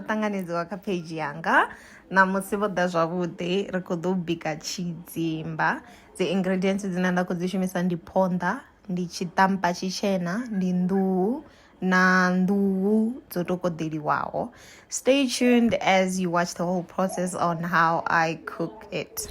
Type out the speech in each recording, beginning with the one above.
Ṱanganedziwa kha page yanga. Ṋamusi vho ḓa zwavhuḓi, ri khou ḓo bika tshidzimba. Dzi ingredients dzine nda khou dzi shumisa ndi phonḓa, ndi tshiṱampa tshitshena, ndi nḓuhu na nḓuhu dzo to koḓeliwaho. Stay tuned as you watch the whole process on how I cook it.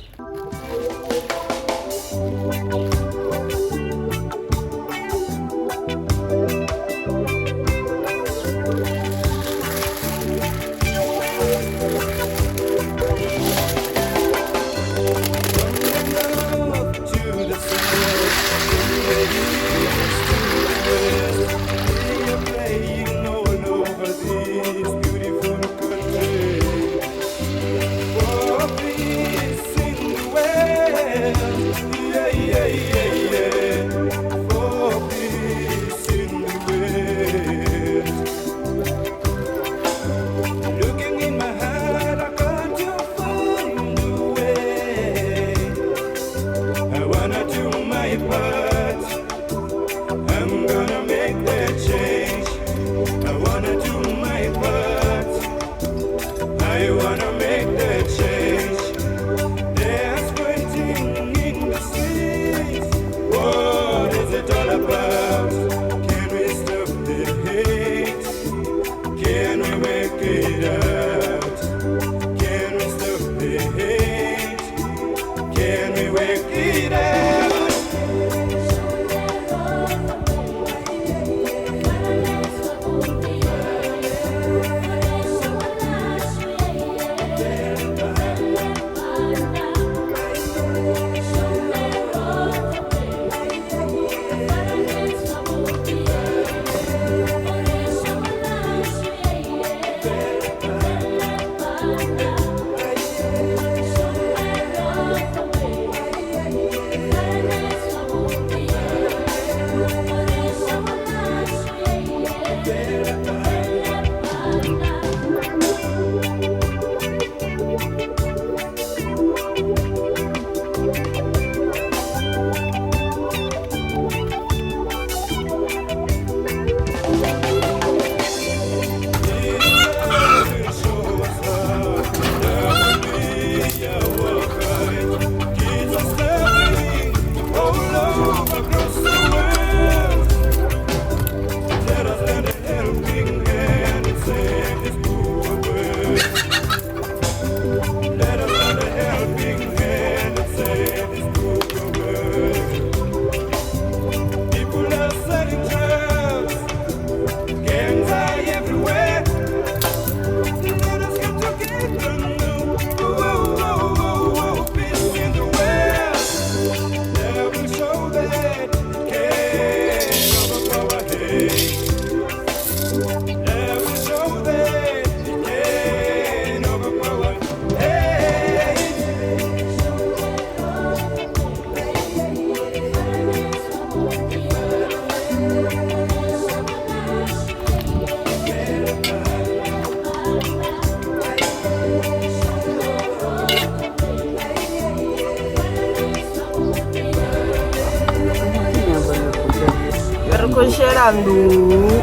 Ri khou shela nḓuhu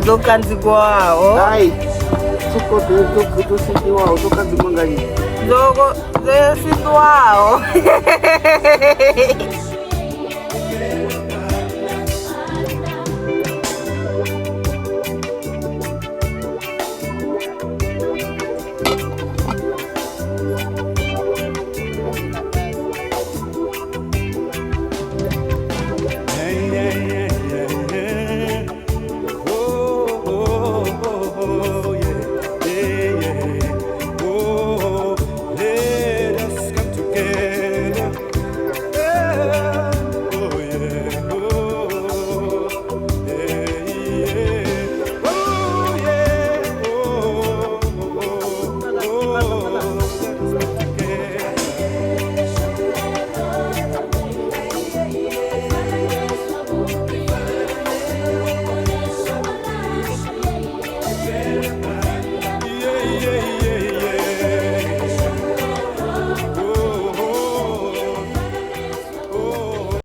dzo kanzikwaho. Hai, dzo siṱiwaho, dzo kanzikwa nga nnyi? Dzo siṱiwaho.